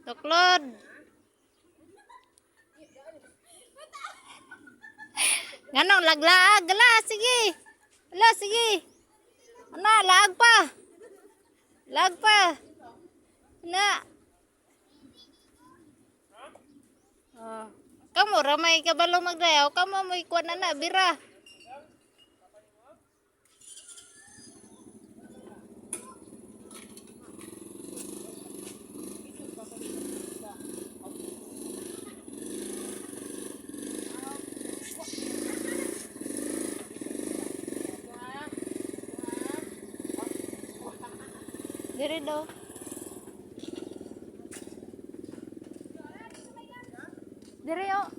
Tuklod. Nganong laglaag, ala, sige. Ala, sige. Ana, laag pa. Laag pa. Na. Oh. Kamo ra may kabalo magdayaw, kamo mo'y kuan na na bira. Dire daw. Dire oh.